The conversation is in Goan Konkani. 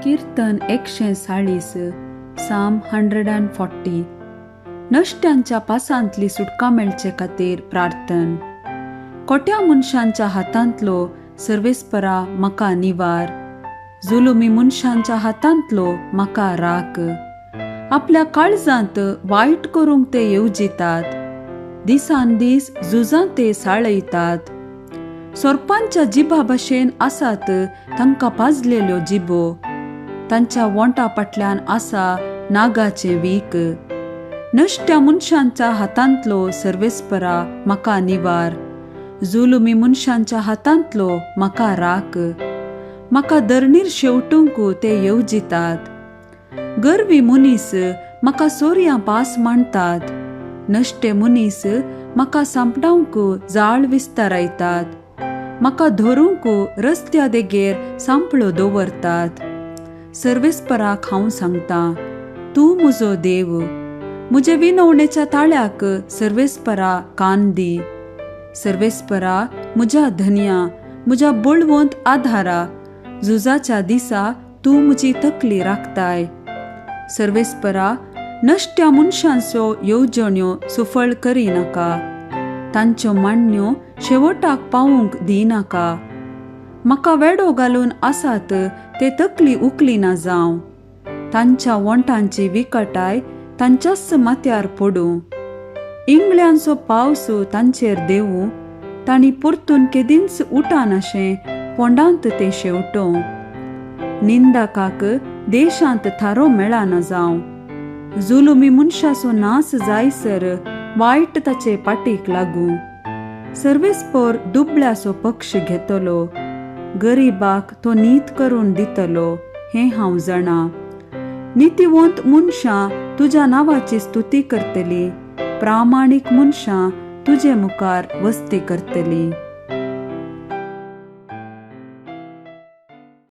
किर्तन 140, साम 140. नश्ट्यांच्या पासांतली सुटका मेळचे खातीर प्रार्थन. खोट्या मनशांच्या हातांतलो सर्वेस्परा म्हाका निवार, जुलुमी मनशांच्या हातांतलो म्हाका राख. आपल्या काळजांत वायट करूंक ते येवजितात, दिसान दीस झुजां ते साळयतात. सोरपांच्या जिबा भशेन आसात तांकां पाजलेल्यो जिबो, तांच्या वोंटा फाटल्यान आसा नागाचें वीक. नश्ट्या मनशांच्या हातांतलो सर्वेस्परा म्हाका निवार, जुलुमी मनशांच्या हातांतलो म्हाका राख. म्हाका धरणीर शेवटूंक ते येवजितात, गर्वी मनीस म्हाका सोरयां पास मांडटात. नश्टे मनीस म्हाका सांपडावंक जाळ विस्तारायतात, म्हाका धरूंक रस्त्या देगेर सांपळो दवरतात. सर्वेस्पराक हांव सांगता, तूं म्हजो देव, म्हजे विनवणेच्या ताळ्याक सर्वेस्परा कान दी. सर्वेस्परा म्हज्या धनया, म्हज्या बळवंत आधारा, झुजाच्या दिसा तूं म्हजी तकली राखताय. सर्वेस्परा, नश्ट्या मनशांच्यो येवजण्यो सुफळ करिनाका, तांच्यो मांडण्यो शेवटाक पावूंक दिनाका. म्हाका वेडो घालून आसात ते तकली उखलिना जावं, तांच्या वोंटांची विकटाय तांच्याच माथ्यार पडूं. इंगळ्यांचो पावस तांचेर देवूं, तांणी परतून केदींच उठानाशें फोंडांत ते शेवटों. निंदकाक देशांत थारो मेळना जावं, जुलुमी मनशाचो नास जायसर वायट ताचे पाटीक लागूं. सर्वेस्पर दुबळ्याचो पक्ष घेतलो, गरिबाक तो नीत करून दितलो हें हांव जाणा. नितीवंत मनशां तुज्या नांवाची स्तुती करतली, प्रामाणीक मनशां तुजे मुखार वस्ती करतली.